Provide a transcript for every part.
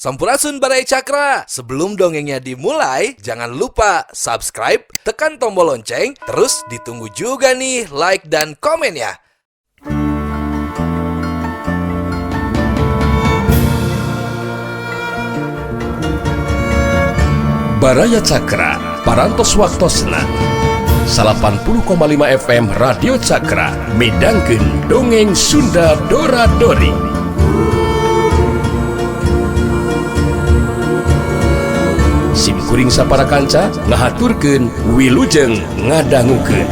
Sampurasun Baraya Cakra. Sebelum dongengnya dimulai, jangan lupa subscribe, tekan tombol lonceng, terus ditunggu juga nih like dan komennya. Baraya Cakra, Parantos Waktosna 80,5 FM Radio Cakra midangkeun dongeng Sunda Dora Dori. Sim kuring sapara kanca ngahaturkeun wilujeng ngadangukeun.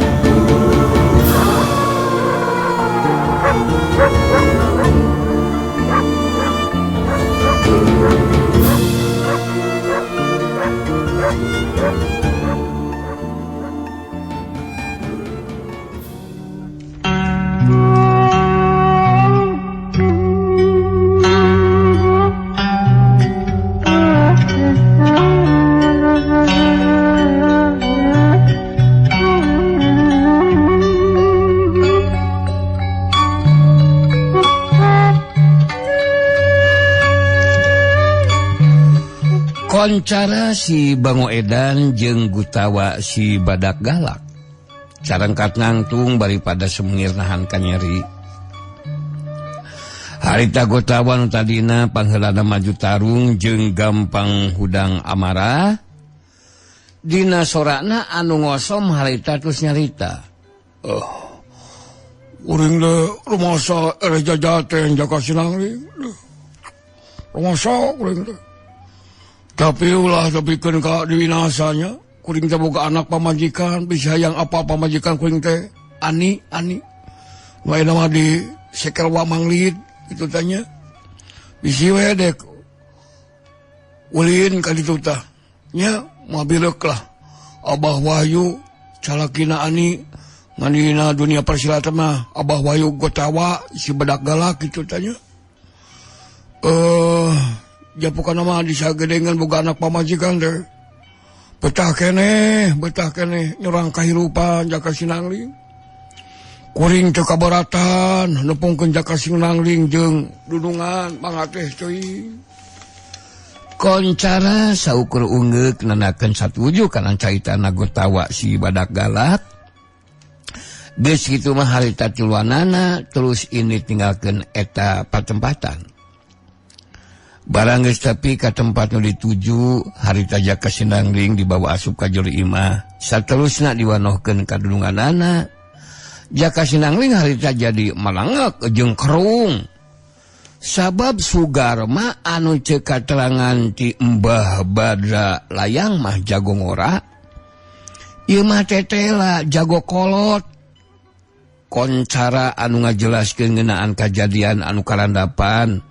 Koncara si Bango Edan jeung Gutawa si Badak Galak. Carengkat nangtung bari pada semengir nahan kanyeri. Harita Gutawa nu tadina pangheulana maju tarung jeung gampang hudang amarah. Dina sorana anu ngosom harita terus nyarita. Uring teh rumasa eleh jajaten Jaka Sinangling. Rumasa uring teh. Tapi ulah tepikeun ka diwinasanya, kuring teh boga anak pamajikan, bisa yang apa pamajikan kuring teh ani ani. Nu ayeuna mah di sekel wamanglit kitu teh nya. Bisi we dek ulin ka ditu tah. Nya moal bileuk lah. Abah Wahyu calakina ani ngan dina dunia persilatan mah Abah Wahyu Gotawa si Badak Galak kitu teh nya. Japukan nama disagedengan boga anak pamajikan teh. Betah keneh nyerang kahirupan Jaka Sinangling. Kuring teu kabaratan nepungkeun Jaka Sinangling jeung dudungan mangateh teuing. Koncara saukur ungeuk nanakeun satuju kana caritana Gotawa si Badak Galak. Geus kitu mah harita tiluanana terus ini tinggalkeun eta patempatan. Barang geus tepi ka tempat nu dituju, harita Jaka Sinangling dibawa asup ka jero imah. Saterusna diwanohkeun ka dulunganana. Jaka Sinangling harita jadi malangek jeung kerung. Sabab Sugarma anu ceuk katerangan ti Mbah Badra Layang mah jago ngora. Ieu mah tetela jago kolot. Koncara anu ngajelaskeun ngeunaan kajadian anu karandapan.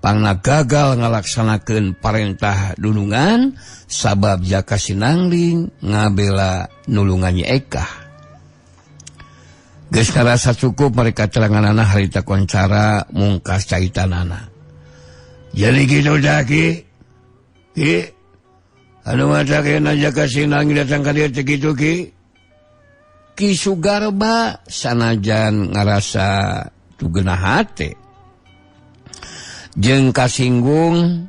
Pangna gagal ngalaksanakeun parentah dunungan sabab Jaka Sinangling ngabela nulungan Nyi Ekah. Geus karasa cukup mereka teranganana harita koncara mungkas caitanana. Jadi kitu tah Ki. Ki. Anu mata kena Jaka Sinangling datang ka dieu teh kitu Ki. Ki Sugarba sanajan ngarasa tugeunah hate. Jeung kasinggung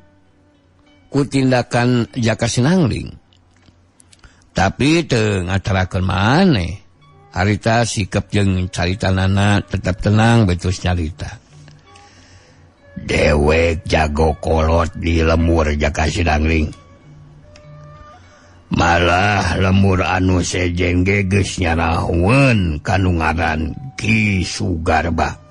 ku tindakan Jaka Sinangling. Tapi teu ngatarakeun maneh. Harita sikep jeung caritanana tetap tenang betus nyarita. Dewek jago kolot di lemur Jaka Sinangling. Malah lemur anu sejen ge geus nyarahoeun kanu ngaran Ki Sugarba.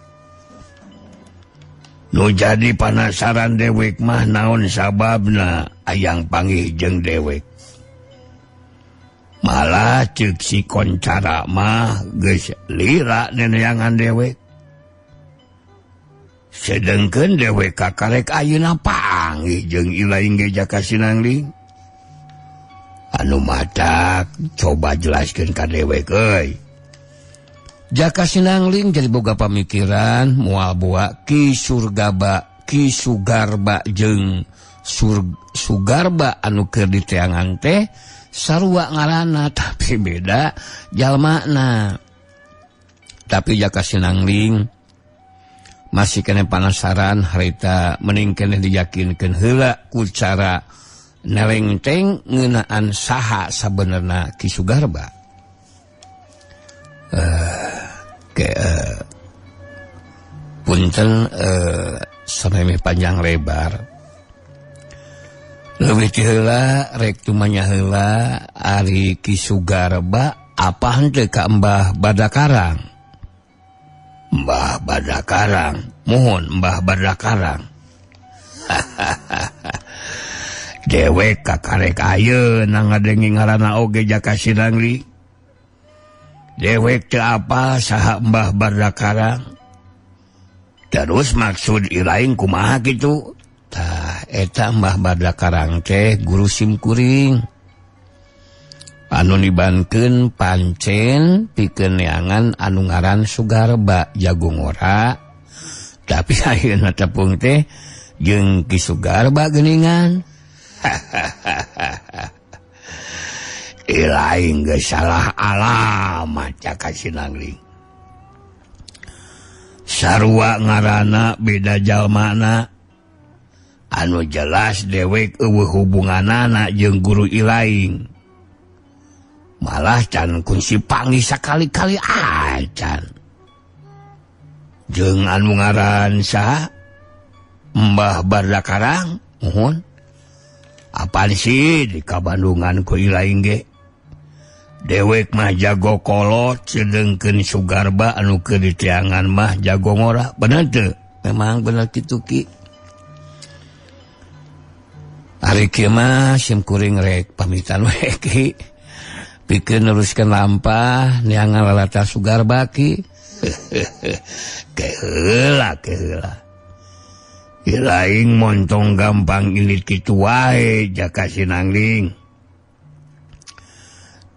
Nu jadi panasaran dewek mah naon sababna ayang panggih jeung dewek. Malah ceuk si Koncara mah geus lira neneangan dewek. Sedengkeun dewek kakarek ayeuna panggih jeung ilaing ge Jaka Sinangling. Anu matak coba jelaskeun ka dewek euy. Jaka Sinangling jadi boga pamikiran moal boa Ki Surgaba Ki Sugarba jeung Sugarba anu keur diteangan teh sarua ngaranna tapi beda jalmana. Tapi Jaka Sinangling Masih kene panasaran harita mending keneh diyakinkeun heula ku cara nelengteng ngeunaan saha sabenerna Ki Sugarba. Punten samemeh panjang lebar. Leuwih ti heula rek tumanya heula ari Ki Sugarba apa henteu ka Mbah Badakarang? Mbah Badakarang, mohon Mbah Badakarang. Dewek kakarek ayeuna ngadenge ngaranna oge Jaka Sinangli. Dewek teu apal saha Mbah Badakarang. Terus maksud ilaing kumaha kitu? Tah eta Mbah Badakarang teh guru simkuring. Anu nibankeun pancen pikeun neangan anu ngaran Sugarba jago ngora. Tapi ayeuna tepung teh jeung Ki Sugarba geuningan. Ilaing geus salah alamat Jaka Sinangling. Sarua ngaranna beda jalmana. Anu jelas dewek eueuh hubunganana jeung guru ilaing. Malah can kunci panggih sakali-kali acan. Jeung anu ngaran saha? Mbah Badakarang, mohon. Apaan sih di kabandungan ku ilaing ge? Dewek mah jago kolot sedengkeun Sugarba anu keur diteangan mah jago ngora. Bener teu? Memang bener kitu Ki. Ari kieu mah sim kuring rek pamitan we Ki. Pikeun neruskeun lampah neangan lalata Sugarba Ki. Keheula keheula. Ilaing montong gampang ilit kitu wae Jaka Sinangling.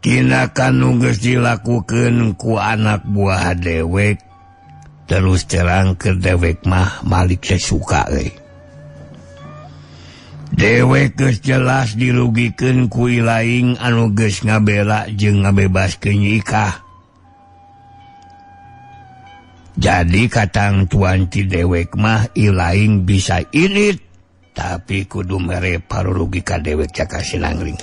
Tindakan nu geus dilakukeun ku anak buah dewek terus terang ke dewek mah malik teh suka euy. Dewek geus jelas dirugikeun ku ilaing anu geus ngabela jeung ngabebaskeun Nyi Ikah. Jadi katang tuan ti dewek mah ilaing bisa init tapi kudu mere parurugi ka dewek Jaka Sinangling.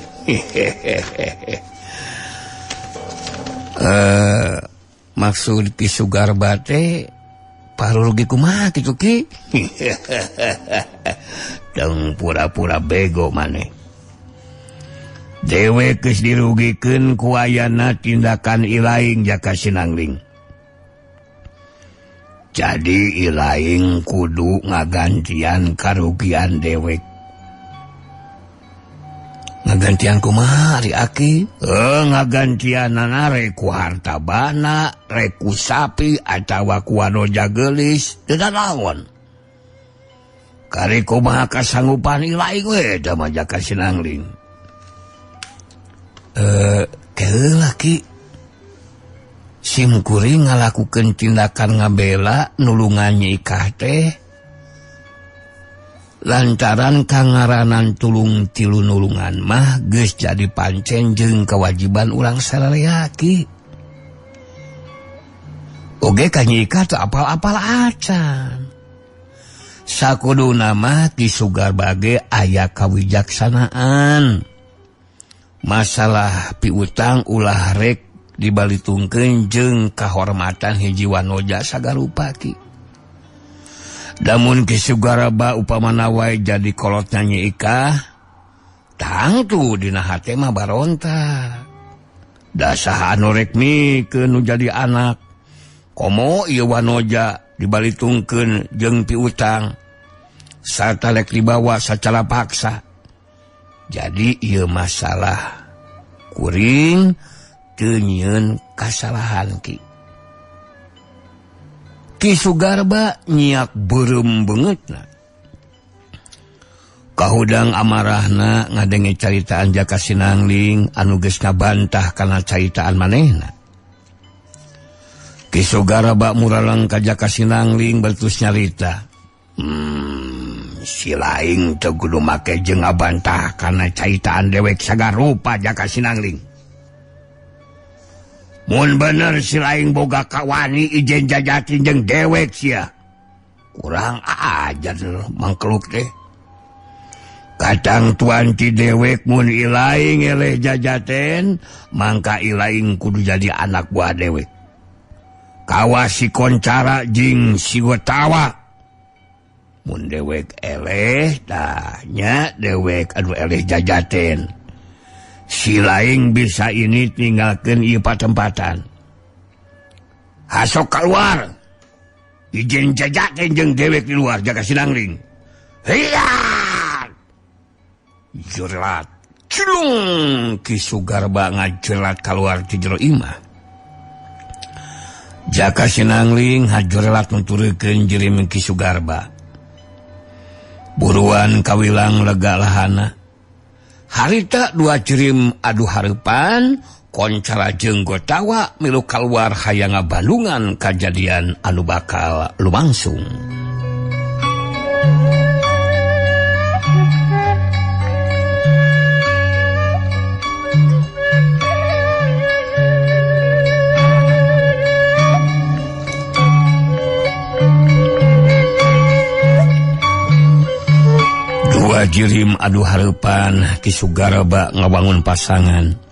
Maksud Ki Sugarba teh parurugi kumaha kitu Ki? Tong pura-pura bego maneh. Dewek geus dirugikeun ku ayana tindakan ilaing Jaka Sinangling. Jadi ilaing kudu ngagantian karugian dewek. Ngagantian kumaha ari aki? Ngagantianana rek ku harta bana, rek ku sapi atawa ku wanoja geulis, teu naon. Kari kumaha kasanggupan ilaing we da mah Jaka Sinangling. Keheula Ki. Sim kuring ngalakukeun tindakan ngabela nulungan Nyi Ikah teh lantaran kangaranan tulung tilu nulungan mah geus jadi pancen jeung kewajiban urang sararea Ki. Oge ka Nyi Ikah teu apal-apal acan. Sakuduna mah Ki Sugarba ge aya kawijaksanaan. Masalah piutang ulah rek dibalitungkeun jeung kahormatan hiji wanoja sagarupa Ki. Damun Ki Sugarba upamana wae jadi kolotna Nyi Ikah, tangtu dina hate mah baronta. Da saha anu rek mikeun nu jadi anak, komo ieu wanoja dibalitungkeun jeung piutang sarta rek dibawa sacara paksa. Jadi ieu masalah kuring teu nyieun kasalahan Ki. Ki Sugarba nyiak beureum beungeutna. Kahudang amarahna ngadenge caritaan Jaka Sinangling anu geus ngabantah kana caritaan manehna. Ki Sugarba muraleng ka Jaka Sinangling bertus nyarita. Si laing teu kudu make jeung ngabantah kana caritaan dewek sagarupa Jaka Sinangling. Mun bener si laing boga kawani ijen jajatin jeung dewek sia. Kurang ajar mangkeluk teh. Katang tuan ti dewek mun ilaing eleh jajaten, mangka ilaing kudu jadi anak buah dewek. Kawas si Koncara jeung si Gotawa. Mun dewek eleh tah nya dewek anu eleh jajaten. Si laing bisa ini tinggalkeun ieu patempatan. Hasok keluar. Izin jajaten jeung dewek di luar Jaka Sinangling. Hiya! Jerat cilung Ki Sugarba ngajerat keluar ti jero imah. Jaka Sinangling hajurelat nuturkeun jirim Ki Sugarba. Buruan kawilang lega lahana. Harita dua jirim adu hareupan Koncara jeung Gotawa milu kaluar hayang ngabandungan kajadian anu bakal lumangsung. Dua jirim adu hareupan Ki Sugarba ngawangun pasangan.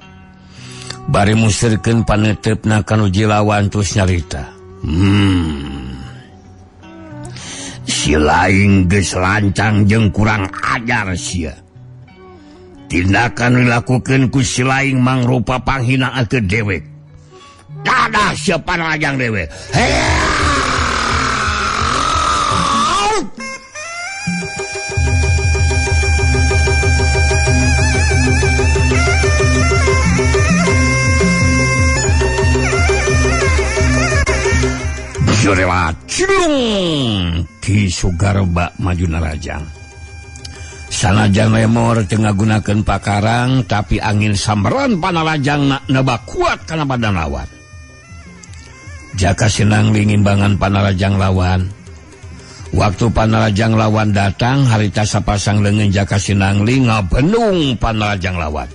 Bari musirkeun paneuteup-na kanu jilawan terus nyarita. Si laing geus lancang jeung kurang ajar sia. Tindakan dilakukeun ku si laing mangrupa panghinaan ke dewek. Dadah sia panajang dewek. Jorelat cilung Ki Sugarba maju narajang. Sanajan lemor teu ngagunakeun pakarang tapi angin samberan panarajang neba kuat kana badan lawan. Jaka Sinangling ngimbangan panarajang lawan. Waktu panarajang lawan datang harita sapasang leungeun Jaka Sinangling ngabendung panarajang lawan.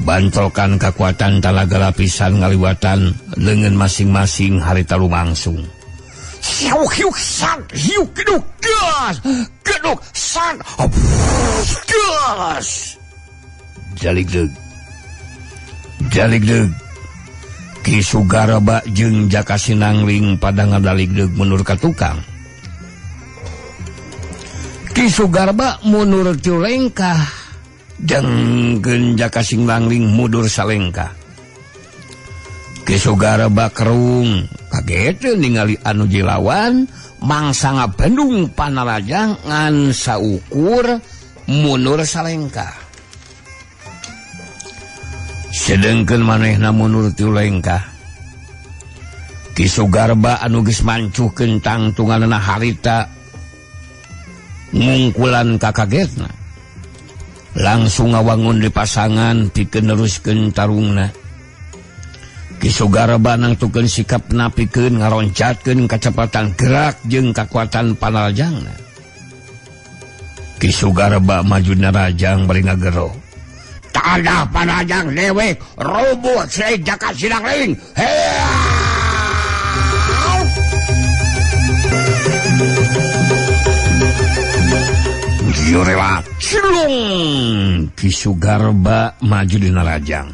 Bantokan kekuatan talaga lapisan ngaliwatan lengan masing-masing harita lumangsung. Siu hiuk san hiuk geduk gas geduk san gas. Jaligdeug jaligdeug Ki Sugarba jeung Jaka Sinangling pada ngadaligdeug mundur ka tukang. Ki Sugarba mundur ti lengkah. Dengkeun Jaka Sinangling mundur salengkah. Ki Sugarba kerung kaget ningali anu jilawan mangsa ngabendung panarajang ngan saukur mundur salengkah. Sedengkeun manehna mundur ti lengkah. Ki Sugarba anu geus mancuhkeun tangtunganna harita ngungkulan kakagetna. Langsung ngawangun di pasangan pikeun neruskeun tarungna. Ki Sugarba nangtukeun sikapna pikeun ngaroncatkeun kacepatan gerak jeung kakuatan panarajangna. Ki Sugarba maju narajang bari ngagero. Tanah panarajang dewek roboh se Jaka Sinangling. Jorelat cilung Ki Sugarba maju di narajang.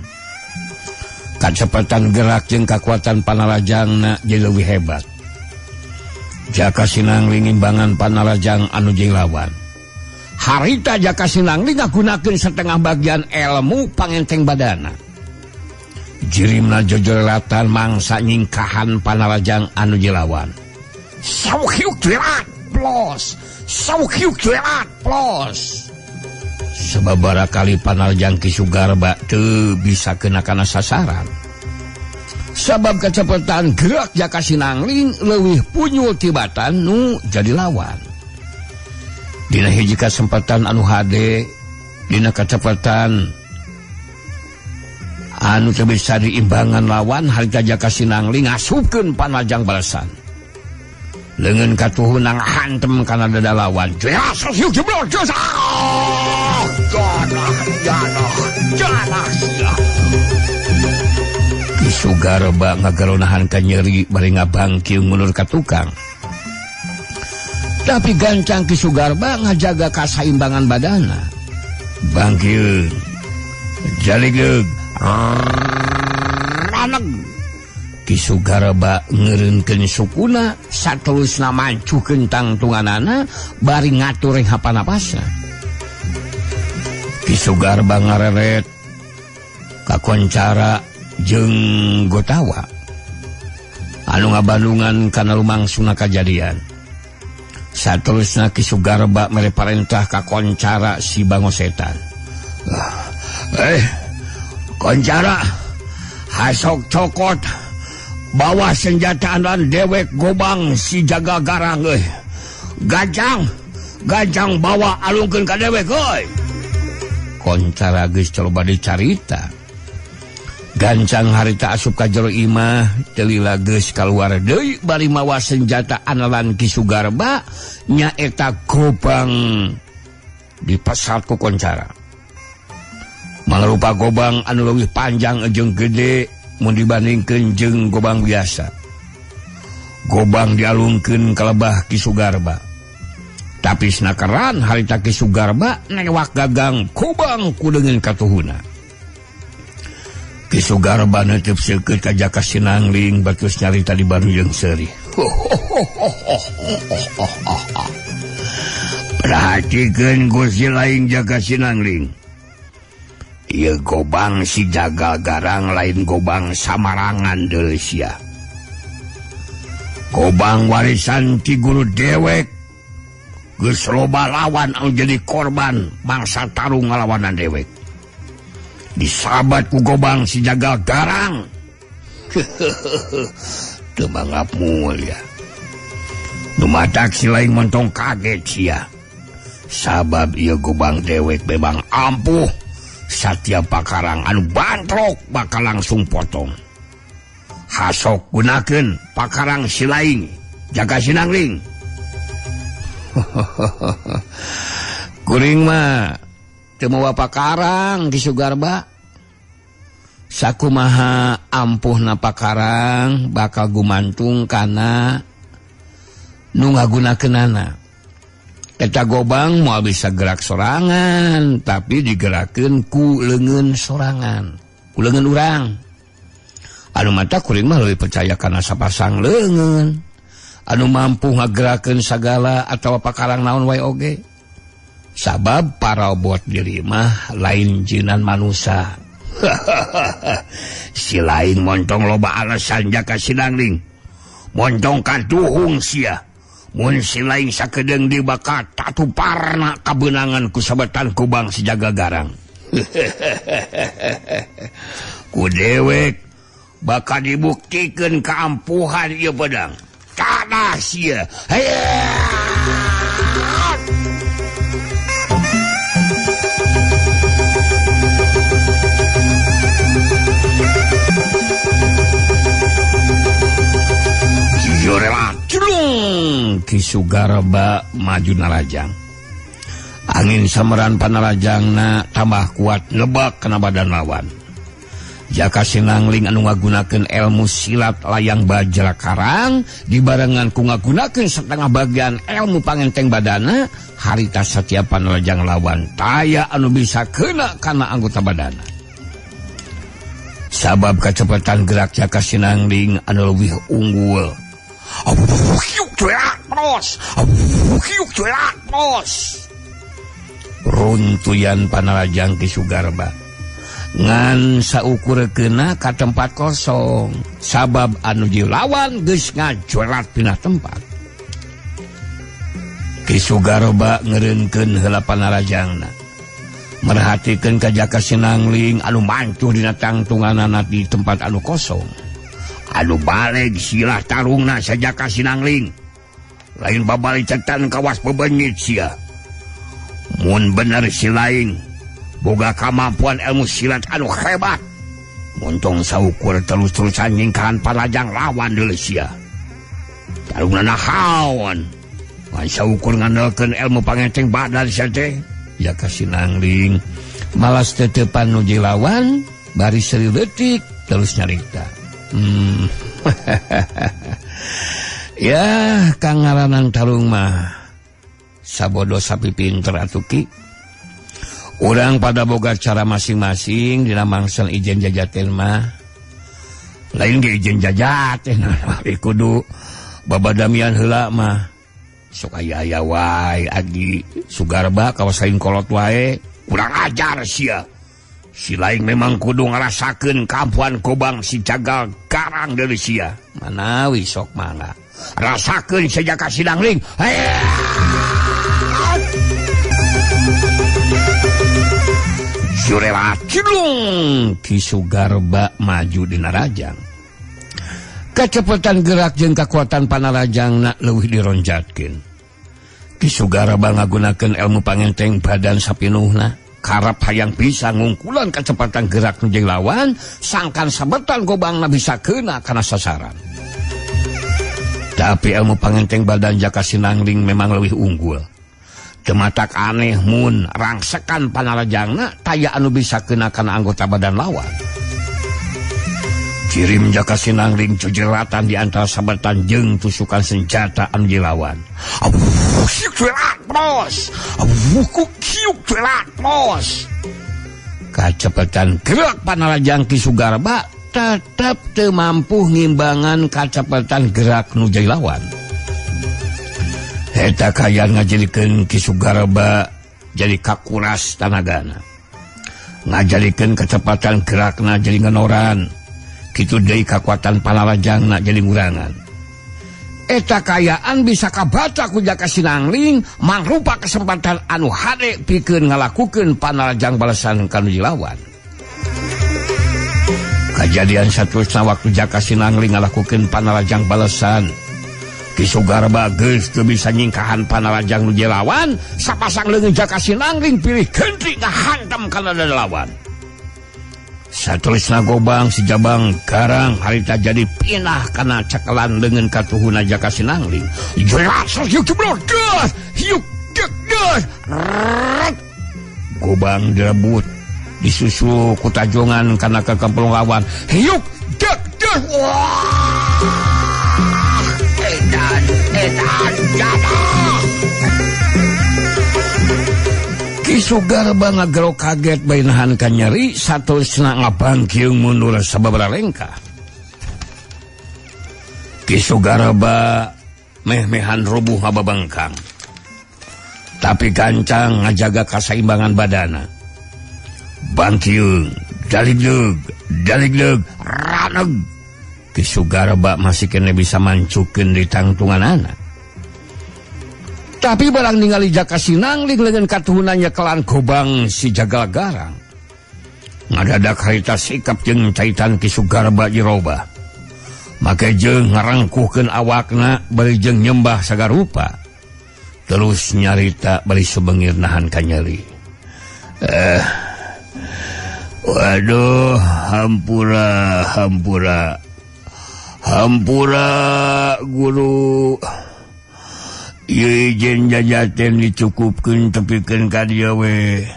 Kacepatan gerak jeung kakuatan panarajangna jadi leuwih hebat. Jaka Sinangling ngimbangan panarajang anu jeung lawan. Harita Jaka Sinangling ngagunakeun setengah bagian ilmu pangenteng badana. Jirimna jojorelatan mangsa nyingkahan panarajang anu jeung lawan. Sauhiuk jerat plos. Sauhiuk jerat plos. Sababaraha kali panarajang Ki Sugarba teu bisa kena kana sasaran. Sabab kecepatan gerak Jaka Sinangling leuwih punyul tibatan nu jadi lawan. Dina hiji kasempatan anu hade, dina kecepatan anu teu bisa diimbangan lawan, harita Jaka Sinangling ngasupkeun panarajang balasan. Leungeun katuhunang hantem kana dada lawan. Ki Sugarba ngagaronahan ka nyeri bari ngabangkiung mundur ka tukang. Tapi gancang Ki Sugarba ngajaga kasaimbangan badana. Bangkieun. Jaligleug. Raneg. Ki Sugarba ngeureunkeun sukuna saterusna mancuhkeun tangtunganana bari ngatur hapanapasna. Ki Sugarba ngareret kakoncara jeung Gotawa anu ngabandungan kana lumangsungna kajadian. Saterusna Ki Sugarba mere parentah ka koncara si Bangosetan. Koncara hasok cokot bawa senjata andalan dewek gobang si jaga garang euy. Gancang bawa alungkeun ka dewek euy. Koncara geus coba dicarita. Gancang harita asup ka jero imah teu lila geus kaluar deui bari mawa senjata andalan Ki Sugarba nyaeta gobang dipesat ku koncara. Mangrupa gobang anu leuwih panjang jeung gede mun dibandingkeun jeung gobang biasa. Gobang dialungkeun ka lebah Ki Sugarba. Tapi snakeran harita Ki Sugarba newak gagang gobang ku deungeun katuhuna. Ki Sugarba neuteub seukeut ka Jaka Sinangling batus nyarita di baru jeung seuri. Perhatikeun Gusti lain Jaka Sinangling. Ieu gobang si jagal garang lain gobang samarangan deui sia. Gobang warisan ti guru dewek. Geus loba lawan anu jadi korban bangsa tarung ngalawanan dewek. Disabat ku gobang si jagal garang. Teu mangap mulia. Nu matak si lain montong kaget sia. Sabab ieu gobang dewek memang ampuh. Satiap pakarang anu bantrok bakal langsung potong. Hasok gunakeun pakarang si lain Jaka Sinangling. Kuring mah teu mawa pakarang Ki Sugarba. Sakumaha ampuhna pakarang bakal gumantung kana nu ngagunakeunana. Eta gobang moal bisa gerak sorangan, tapi digerakkeun ku leungeun sorangan, ku leungeun urang. Anu mata kuring mah leuwih percaya kana sapasang leungeun anu mampu ngagerakeun sagala atawa pakarang naon wae oge. Sabab parabot diri mah lain jinan manusia. Si lain montong loba alasan Jaka Sinangling. Montong kaduhung sia. Mun si lain sakedeung di bakal tatuparna kabeunangan ku sabetan kubang si jaga garang. Ku dewek bakal dibuktikeun keampuhan ieu pedang. Tanah sia. Ki Sugarba maju narajang. Angin sameran panarajangna tambah kuat nebak kana badan lawan. Jaka Sinangling anu ngagunakeun ilmu silat layang bajra karang dibarengan ku ngagunakeun setengah bagian ilmu pangenteng badana, harita satiap panarajang lawan taya anu bisa kena kana anggota badana. Sabab kacepetan gerak Jaka Sinangling anu leuwih unggul. Runtuyan panarajang Ki Sugarba ngan saukur kena ka tempat kosong, sabab anu dilawan geus ngajolat pindah tempat. Ki Sugarba ngeureunkeun heula panarajangna, merhatikeun ka Jaka Sinangling anu mancuh dina tangtunganana di tempat anu kosong. Anu balik silah tarungna sajaka Sinangling. Lain babali cetan kawas bebenyit sia. Mun bener si lain boga kamampuan ilmu silat anu hebat. Montong saukur terus-terusan nyingkahan parajang lawan deuleu sia. Tarungna nahaon. Ngan saukur ngandalkeun ilmu pangenteng badan sia teh. Jaka Sinangling malas tetepan nu lawan bari seuri leutik terus nyarita. Ya kang ngaranan tarung mah Sabodo sapi pinter atuh Ki. Urang pada boga cara masing-masing dina mangsel ijen jajaten mah. Lain ge ijen jajaten kudu babadamian heula mah. Sok aya-aya wae Adi Sugarba kawasain kolot wae, kurang ajar sia. Si lain memang kudu ngarasakeun kampuan kobang si jagal garang dari sia. Manawi sok mangga. Rasakeun si Jaka Sinangling. Surela cilung Ki Sugarba maju dina rajang. Kecepatan gerak jeung kekuatan panarajangna leuwih dironjatkeun. Ki Sugarba ngagunakeun ilmu pangenteng badan sapinuhna, karep hayang bisa ngungkulan kecepatan gerak nu jeung lawan, sangkan sabetan gobangna bisa keuna kana sasaran. Tapi ilmu pangenteng badan Jaka Sinangling memang leuwih unggul. Tematak aneh mun rangsekan panarajangna taya anu bisa kena kana anggota badan lawan. Kirim Jaka Sinangling cujeratan di antara sabetan jeung tusukan senjata anu lawan. Kacepetan gerak panarajang Ki Sugarba tetep teu mampu ngimbangan kacepetan gerak nu jadi lawan. Eta kayan ngajadikeun Ki Sugarba jadi kakuras tanagana. Ngajadikeun kecepatan gerakna jadi ngenoran. Kitu deui kakuatan panarajangna jadi ngurangan. Eta kayaan bisa kabaca ku Jaka Sinangling mangrupa kesempatan anu hade pikeun ngalakukeun panarajang balasan ka nu lawan. Kajadian saterusna waktu Jaka Sinangling ngalakukeun panarajang balasan, Ki Sugarba geus teu bisa nyingkahan panarajang nu lawan, sapasang leungeun Jaka Sinangling pilih genti ngahantam kana lawan. Saterusna gobang si Jabang Garang harita jadi pinah kana cekelan leungeun katuhuna Jaka Sinangling. Gobang direbut disusul ku tajongan kana kekempelung lawan. Hiuk dek dek. Edan edan jada. Ki Sugarba ngagero kaget bae nahan ka nyeri saterusna ngabangkiung mundur sababaraha lengkah. Ki Sugarba meh-mehan rubuh ngababengkang. Tapi gancang ngajaga kasaimbangan badana. Bangkiung, daligdeug, daligdeug, raneg. Ki Sugarba masih kene bisa mancukeun di tangtunganana. Tapi barang ningali Jaka Sinangling leungeun katuhunanya kelan gobang si Jagal Garang. Ngadadak harita sikap jeung caitan Ki Sugarba dirobah. Make jeung ngarangkuhkeun awakna bari jeung nyembah sagarupa. Terus nyarita bari subengir nahan ka nyeri. Waduh, hampura, hampura. Hampura guru. Ieu ijen jajaten dicukupkeun tepikeun ka dieu we.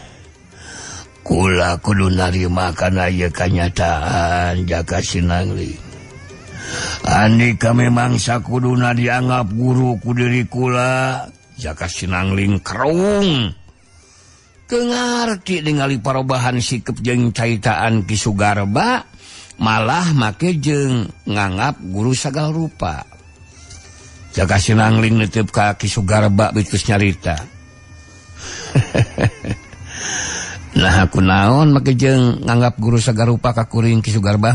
Kula kudu narima kana ieu kanyataan Jaka Sinangling. Andika memang sakuduna dianggap guru ku diri kula, Jaka Sinangling kerung. Teu ngarti ningali parobahan sikep jeung caitaan Ki Sugarba, malah make jeung nganggap guru sagala rupa. Jaka Sinangling netep ka Ki Sugarba bitus nyarita. Nah aku naon make jeung nganggap guru sagarupa ka kuring Ki Sugarba?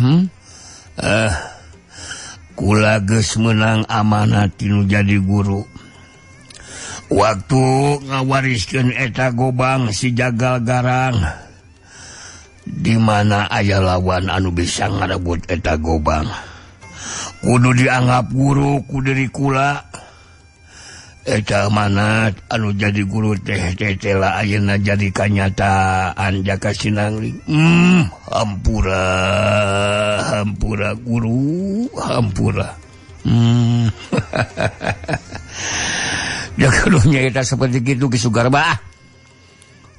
Kula geus meunang amanat tinu jadi guru. Waktu ngawariskeun eta gobang si Jagal Garang, di mana aya lawan anu bisa ngarebut eta gobang. Kudu dianggap guru ku diri kula. Eta amanat anu jadi guru teh tetela ayeuna jadi kanyataan Jaka Sinangling. Hampura, hampura guru, hampura. Jaga eta seperti gitu Ki Sugarba.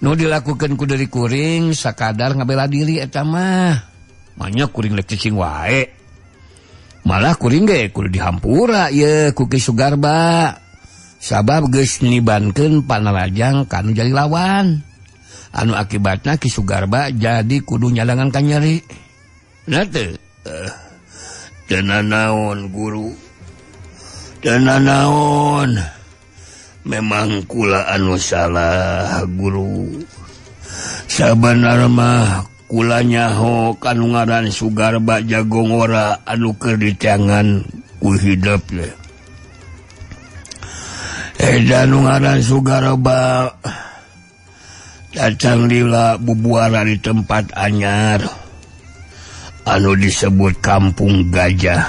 Nu dilakukan ku diri kuring sakadar ngabela diri eta mah. Manya kuring lek cicing wae. Malah kuring ge kudu dihampura ye ku Ki Sugarba. Sabab geus nibankeun panarajang kanu jadi lawan. Anu akibatna Ki Sugarba jadi kudu nyadangan ka nyeri. Nah teu teu nanaon guru. Teu nanaon. Memang kula anu salah guru. Sabenerna mah kula nyaho kanu ngaran Sugarba jago ngora anu keur diteangan ku hidep teh. Eta nu ngaran Sugarba datang lila bubuara di tempat anyar anu disebut Kampung Gajah.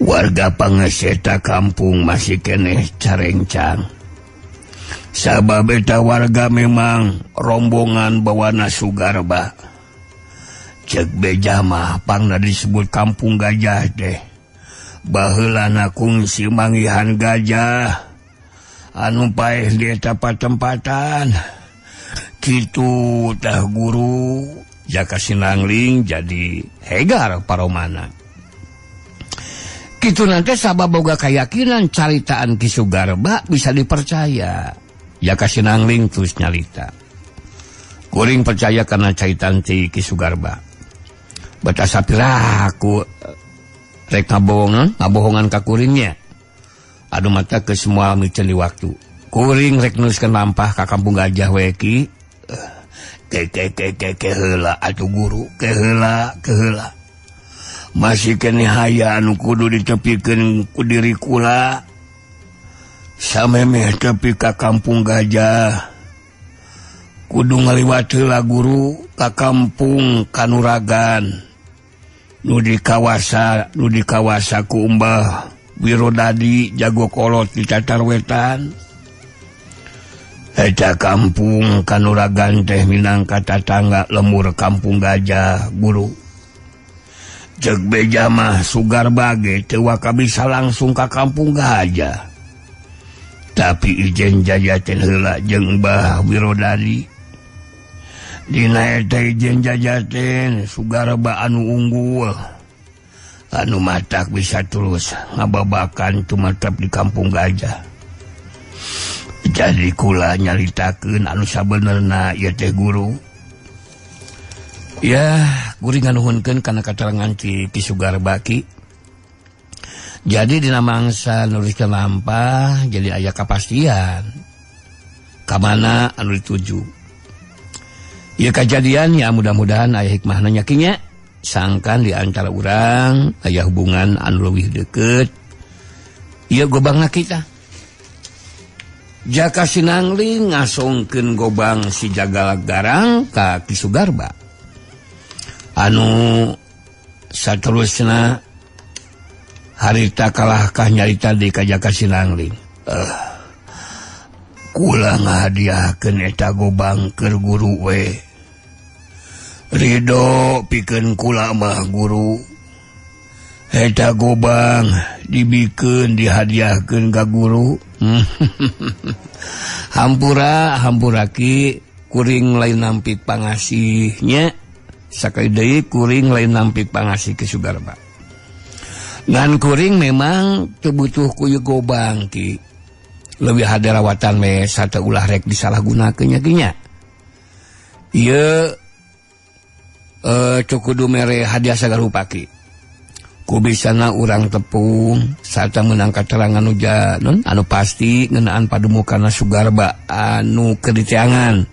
Warga pangeseta kampung masih keneh carengcang. Sabab eta warga memang rombongan bawana Sugarba. Cek beja mah pangna disebut Kampung Gajah teh. Baheulana kungsi manggihan gajah anu paeh di eta patempatan. Kitu tah guru Jaka Sinangling jadi hegar paromana. Kitu nanti sabab boga keyakinan caritaan Ki Sugarba bisa dipercaya. Jaka Sinangling terus nyarita. Kuring percaya karena caritaan ti Ki Sugarba. Bata sapira aku rek ngabohongan ka kuringnya. Aduh mata ke semua miceun di waktu. Kuring rek nuliskeun lampah ka Kampung Gajah we ki. Ke ke ke ke ke heula atuh guru, ke heula, ke heula. Masih keneh haya anu kudu ditepikeun ku diri kula. Samemeh tepi ka Kampung Gajah. Kudu ngaliwat heula guru ka Kampung Kanuragan. Nu dikawasa ku Mbah Wirodadi jago kolot di Tatar Wetan. Eta kampung Kanuragan teh minangka tatangga lemur Kampung Gajah guru. Cek beja mah Sugarba ge teu waka bisa langsung ka Kampung Gajah. Tapi ijen jajaten heula jeung Mbah Wirodadi. Dina eta ijen jajaten Sugarba anu unggul. Anu matak bisa terus ngababakan tumatap di Kampung Gajah. Jadi kula nyaritakeun anu sabenerna ieu teh guru. Ya, kuring nganuhunkeun kana katerangan Ki Sugarba ki. Jadi dina mangsa nuliskeun lampah jadi aya kapastian ka mana anu dituju. Ieu kajadian ya mudah-mudahan aya hikmahna nya ki nya. Sangkan di antara urang aya hubungan anu leuwih deukeut. Ieu gobangna kita. Jaka Sinangling ngasongkeun gobang si Jagal Garang ka Ki Sugarba. Anu saterusna harita kalahkah nyarita di ka Jaka Sinangling. Kula ngahadiahkeun eta gobang keur guru we. Ridho pikeun kula mah guru. Eta gobang dibikeun dihadiahkeun ka guru. Hampura hampura ki kuring lain nampik pangasihnya. Sakali deui kuring lain nampik pangasih Ki Sugarba. Ngan kuring memang teu butuh ku ieu gobang ki. Leuwih hade rawatan we sate ulah rek disalahgunakeun nya ki nya. Ieu teu kudu mere hadiah sagarupa ki. Kubisana urang tepung sarta meunang katerangan nu anu pasti ngeunaan padumukanna Sugarba anu keur diteangan.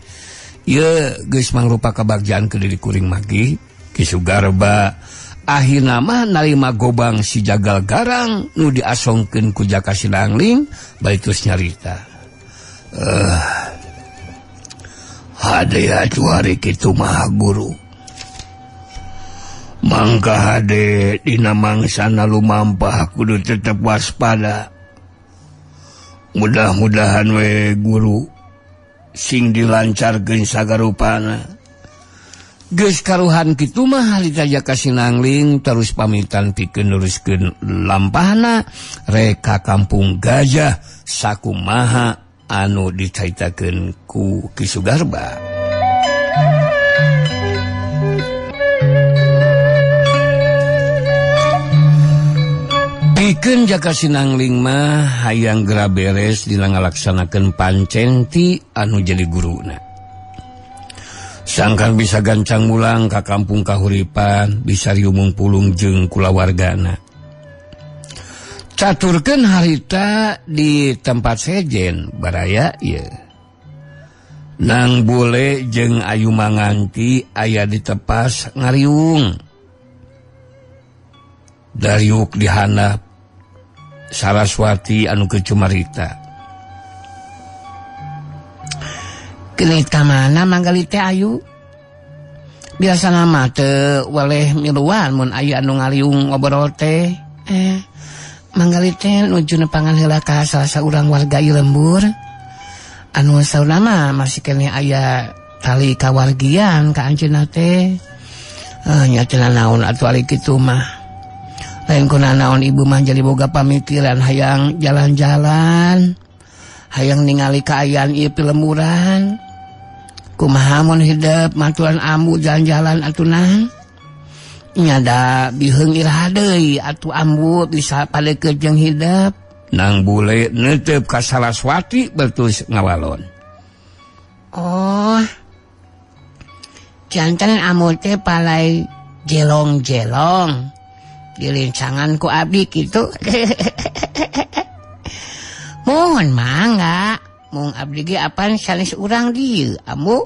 Ieu geus mangrupa kabagjaan keur diri kuring mah ki. Ki Sugarba akhirna mah narima gobang si Jagal Garang nu diasongkeun ku Jaka Sinangling bari terus nyarita. Hade atuh hari kitu mah guru. Mangka hade dina mangsana lumampah kudu tetep waspada. Mudah-mudahan we guru sing dilancarkeun sagarupana. Geus karuhan kitu mah harita Jaka Sinangling terus pamitan pikeun neruskeun lampahna rek ka Kampung Gajah sakumaha anu dicaritakeun ku Ki Sugarba. Pikeun Jaka Sinangling mah hayang gera beres dina ngalaksanakeun pancenti anu jadi guruna. Sangkan bisa gancang mulang ka kampung kahuripan, bisa riumung pulung jeung kulawargana. Caturkeun harita di tempat sejen baraya ieu. Nang Bule jeung Ayu Manganti aya di tepas ngariung. Dariuk dihandap Saraswati anu kecumarita. Kelita mana manggali teh Ayu? Biasana mah teu weleh miluan mun aya anu ngaliung ngobrol teh. Manggali teh nuju nepangan heula ka salah saurang warga ieu lembur. Anu saurna mah masih keneh aya tali kawargian ka anjeunna teh. Nya teu naon atuh ari kitu mah. Lain kuna naon ibu mah jadi boga pamikiran hayang jalan-jalan, hayang ningali kaayaan ieu pilemburan. Kumaha mun hidep maturan ambu jalan-jalan atuh nah. Nya da biheung iraha deui atuh ambu bisa padeukeut jeung hidep. Nang Bule neuteup ka Saraswati bertus ngawalon. Oh. Janten ambu teh palai jelong-jelong. Dilincangan ku abdi gitu. Mohon mangga, mung abdi ge apan sanes urang dieu ambu.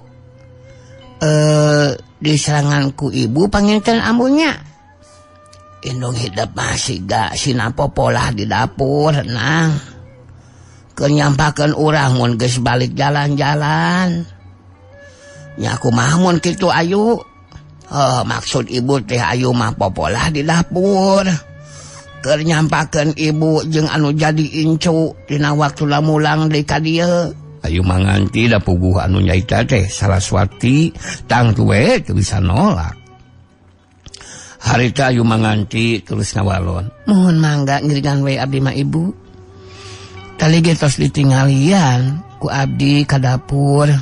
Diserangan ku ibu panginten ambunya. Indung hidep masih gak sinapopolah di dapur nang. Keur nyampakeun urang mun geus balik jalan-jalan. Nya kumaha mun kitu Ayu? Oh, maksud ibu teh Ayu mah popolah di dapur. Keur nyampakeun ibu jeung anu jadi incu dina waktu mulang deui ka dieu. Ayu Manganti da puguh anu nyaita teh Saraswati tangtu we teu bisa nolak. Harita Ayu Manganti terus ngawalon. Mohon mangga ngiringan we abdi mah ibu. Tali ge tos ditinggalian ku abdi ka dapur.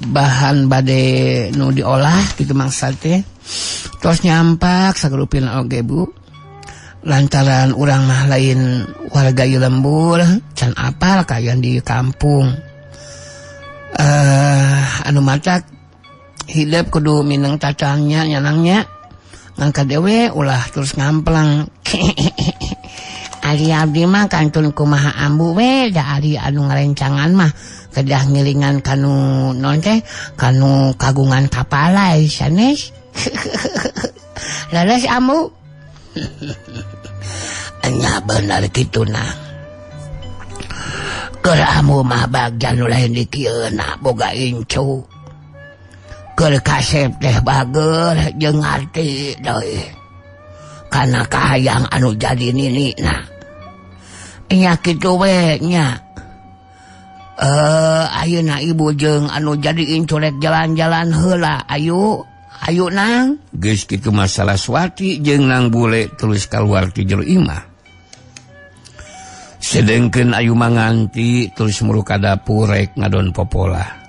Bahan bade nu diolah gitu mangsa teh tos nyampak sagrupina oge bu, lantaran urang mah lain warga ieu lembur can apal kaayaan di kampung. Anu matak hidep kudu mineng tacanya nyanangnya ngan kadewe ulah terus ngamplang. Ari abdi mah kantun kumaha ambu we da ari anu ngarencangan mah kedah ngiringan kanu non teh kanu kagungan kapalai sanes. Leres ambu. Nya bener kitu nah. Keur ambu mah bagja nu lain di kieu na boga incu. Keur kasep teh bager jeung ngarti deui. Kana kahayang anu jadi nini nah. Nya kitu we nya. Ayeuna ibu jeung anu jadi incu rek jalan-jalan heula ayu. Ayu nang. Geus kitu mah Saraswati jeung Nang Bule terus kaluar ti jero imah. Sedengkeun Ayu Manganti terus muru ka dapur rek ngadon popolah.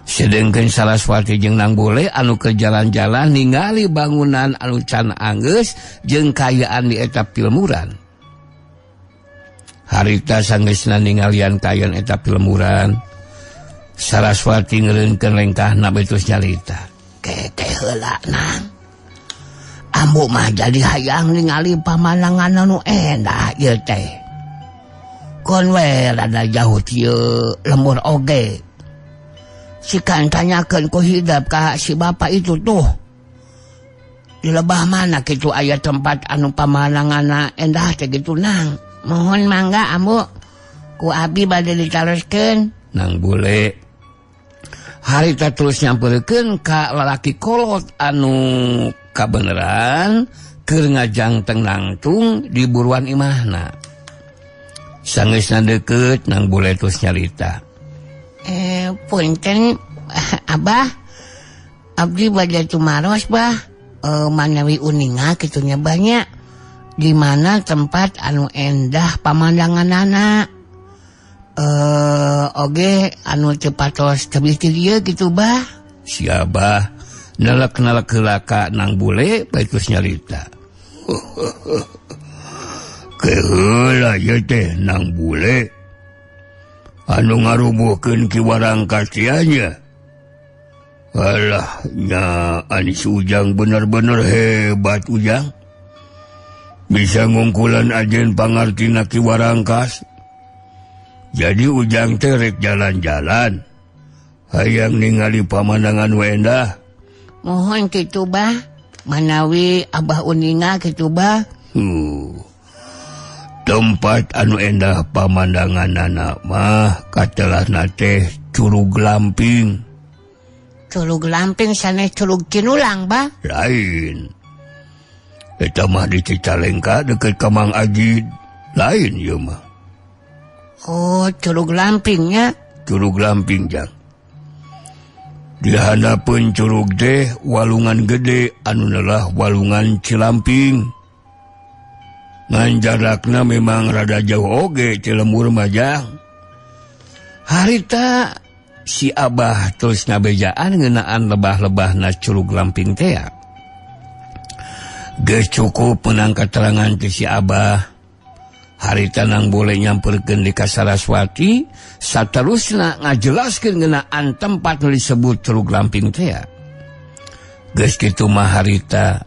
Sedengkeun Saraswati jeung Nang Bule anu keur jalan-jalan ningali bangunan anu can anggeus jeung kaayaan di eta pilemuran. Harita sanggeusna ningalian kaayaan eta pilemuran, Saraswati ngeureunkeun lengkahna betus nyalita. Keke heula nang. Ambu mah jadi hayang ningali pamandangan anu endah ieu teh. Kon we rada jauh ieu lembur oge. Sikan tanyakeun ku hidep ka si bapak itu tuh. Di lebah mana kitu aya tempat anu pamandanganna endah teh kitu nang. Mohon mangga ambu ku abi bade ditaroskeun. Nang Bule harita terus nyamperkeun ka lalaki kolot anu kabeneran keur ngajangteng nangtung di buruan imahna. Sangeusna deukeut Nang Bule terus nyarita. Punten abah, abdi bade tumaros bah, manawi uninga kitu nya banyak di mana tempat anu endah pamandanganana. Oge anu teu patos tebih ti dieu kitu bah. Si abah nelek-nelek heula ka Nang Bule bae terus nyarita. Keheula ieu teh nang bule anu ngarubuhkeun Ki Warangkas nya. Alah nya ani si Ujang bener-bener hebat Ujang. Bisa ngungkulan ajen pangartina Ki Warangkas. Jadi Ujang teh rek jalan-jalan. Hayang ningali pamandangan we endah. Mohon kitu bah, manawi Abah uninga kitu bah. Tempat anu endah pamandanganana mah katelahna teh Curug Lamping. Curug Lamping sanes Curug Cinulang bah? Lain. Eta mah di Cicalengka deket ka Mang Ajid. Lain ieu mah. Oh, Curug Lampingnya? Curug Lamping jang. Di handapeun curug teh walungan gede anu nelah walungan Cilamping. Ngan jarakna memang rada jauh oge ti lembur mah jang. Harita si Abah terus ngabejaan ngeunaan lebah-lebahna Curug Lamping teh. Geus cukup menang keterangan ti si Abah. Harita nang boleh nyamperkeun di ka Saraswati, saterusna ngajelaskeun ngeunaan tempat nu disebut Curug Lamping teh. Geus kitu mah harita